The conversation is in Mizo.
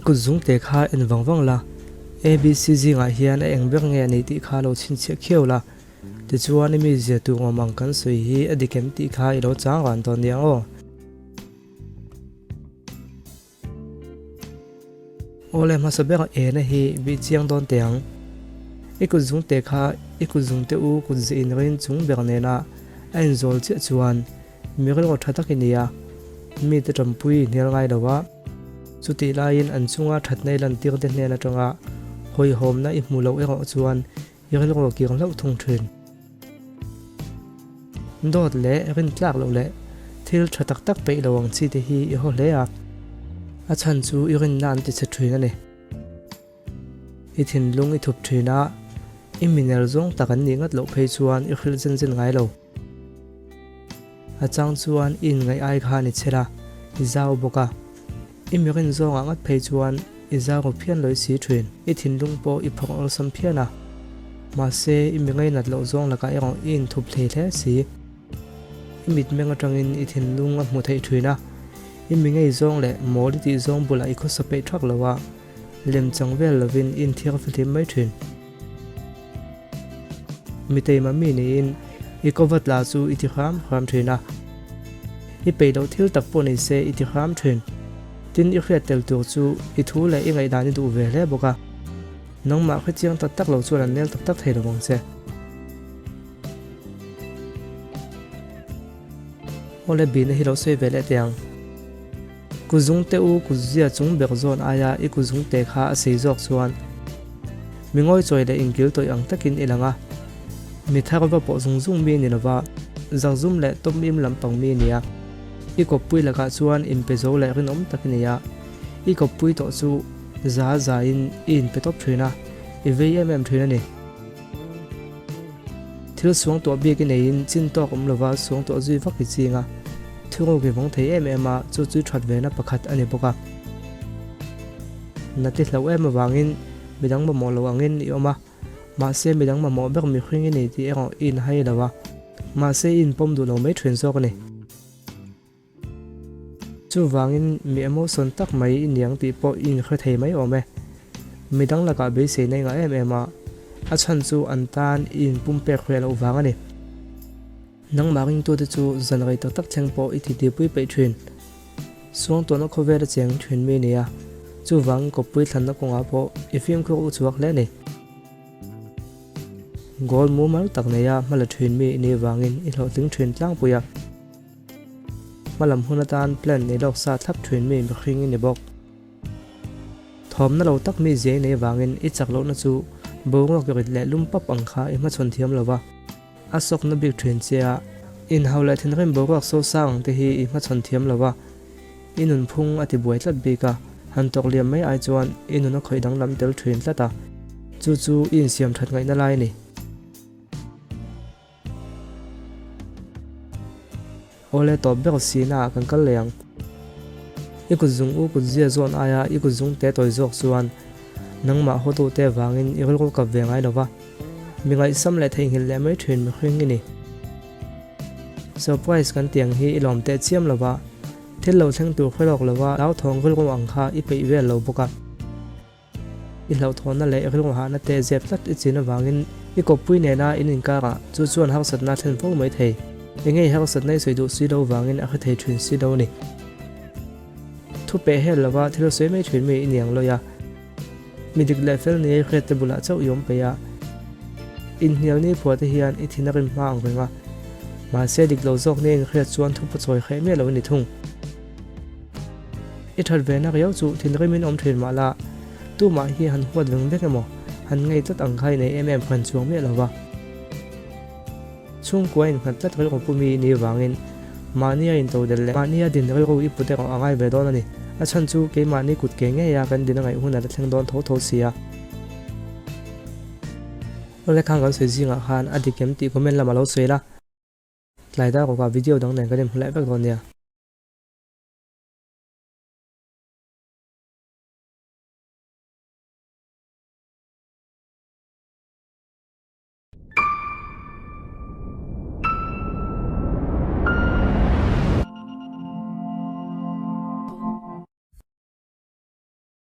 I kut zungte kha en vang vang la, ABC zingah hian a eng ber nge a nih tih kha lo chhinchhiah khiau la. Tichuan i mizia tur awm ang kan sawi hi a dik em tih kha i lo chang ran dawn nia aw. Awle hmasa ber ena hi bih chiang dawn teh ang. I kut zungte kha i kut zungte u kut zeh in rin chung ber nena a inzawl chiah chuan mi rilru tha tak i ni a, mite tanpui i hnial ngai lo a, chutih laiin an chunga thatna i lantir te hnen atanga hawihhawmna i hmu loh erawh chuan I rilru kir hlauh thung thin. Dawt leh rintlak loh leh thil tha tak tak peih lo ang chi te hi i haw hle a, a chhan chu i rinna an ti chhe thin a ni. I thinlung i thup thin a, i miner zawng tak an nih ngat loh phei chuan i hrilh zen zen ngai lo. A chang chuan i inngaih ai khan i chhel a, i zau bawk a. I mirin zawngah ngat phei chuan i zau ru phian lawih si thin. I thinlung pawh i phawrh awlsam phian a. Mahse, i mi ngainat loh zawng lakah erawh i inthup hlei hle si. I mitmeng atangin i thinlung a hmu theih thin a. I mi ngei zawng leh mawl i tih zawng bulah i khawsa peih thak lo a, lem chang vel lovin i inthiar fihlim mai thin. Mi teima mi niin i kawva tla chu i ti hram hram thin a, i peih loh thil tak pawh ni se i ti hram thin. Tin, i hriat tel tur chu i thu leh i ngaihdan i duh ve hle bawk a, nangmah hrechiang tak tak lo chuan an nel tak tak thei lo ang che. Awle bihna hi lo sawi ve leh teh ang. Kuzungte u kutzia chung ber zawn aia i kuzungte kha a sei zawk chuan mi ngawichawi leh inkil tawih ang takin i lang a, mi thar va pawh zung zung mi ni lova zakzum leh tawmim lampang mi nia. I kawppui lakah chuan inpe zo leh rinawm tak i nei a, i kawppui tawh chu za zain i inpe tawp thin a, i vei em em thin a ni. Thil suangtuah bik i neiin chin tawk awm lova suangtuah zui vak i ching a, thuruk i vawng thei em em a, chu chu that vena pakhat a ni bawk a. Na ti hloh em avangin midang mamawh lo angin i awm a, mahse midang mamawh ber mihring i nei tih erawh i inhai lo a, mahse i inpawm duh lo mai thin zawk a ni. Chuvangin mi emotion tak mai i niang tih pawh i inhre thei mai awm e. Midang lakah beiseina i ngah em em a, a chhan chu an tan i inpumpek hreh loh vang a ni. Nangmah ringtute chu zan rei tak tak thleng pawh i titipui peih thin. Suangtuahna khawvel a cheng thin mi nia, chuvangin kawppui thlanna kawngah pawh i fimkhur u chhuak hle a ni. Goal mumal tak neia hmala thin mi i nih vangin i hlawhtling thin tlangpui a. Hmalam hun atan plan nei lawk sa thlap thin mi mihring i ni bawk. Thawmna lo tak mi zia i nei vangin i chak lohna chu boruak rit leh lum pap ang kha i hmachhawn thiam lo va, a sawkna bik thin che a, inhau leh thinrim boruak so sang ang te hi i hmachhawn thiam lo va, i nunphung a ti buai tlat bik a, han tawk liam mai ai chuan i nun a khawih danglam tel thin tlat a, chu chu i insiam that ngaihna lai a ni. Awle tawp ber sina ah kan kal leh ang. I kut zung u kut zia zawn aia i kut zung te tawi zawk chuan nangmah hawtu te vangin i rilru kap ve ngai lova, mi ngaihsam leh theihnghilh leh mai thin mihring i ni. Surprise kan tiang hi i lawm teh chiam lova, thil lo thleng tur hre lawk lova hlauthawng rilru ang kha i peih vel lo bawk a. I hlauhthawnna leh i rilruhahna te zep tlat i chin avangin i kawppui nena in inkarah chu chuan harsatna a thlen fo mai thei. Engei harsatna i sawi duh si lo vangin a hre thei thin si lo a ni. Thu peh hel lova thil sawi mai thin mi i niang lawi a, mi dik leh fel nia i hriat te bulah chauh i awm peih a. Inhnial ni phuah te hian i thin a rim hma ang reng a, mahse dik lo zawk nia inhriat chuan thu pachawi hreh miah lo i ni thung. I that ve na riau chu thinrimin awm thin mah la, tumah hi han huat veng vek emaw, han ngei tlat ang kha i nei em em hran chuang miah lo va. Chhungkua innghat tlat rilru pu mi i nih vangin mahnia intodelh leh mahnia din rilru i put erawh a ngai ve dawn a ni. A chhan chu keimahni kut ke ngeia kan din a ngaih hun a la thleng dawn tho tho si a. Awle khang kan sawi zingah khan a dik em tih comment lamah lo sawi la. Tlai dar awkah video dang nen kan inhmu leh vek dawn nia.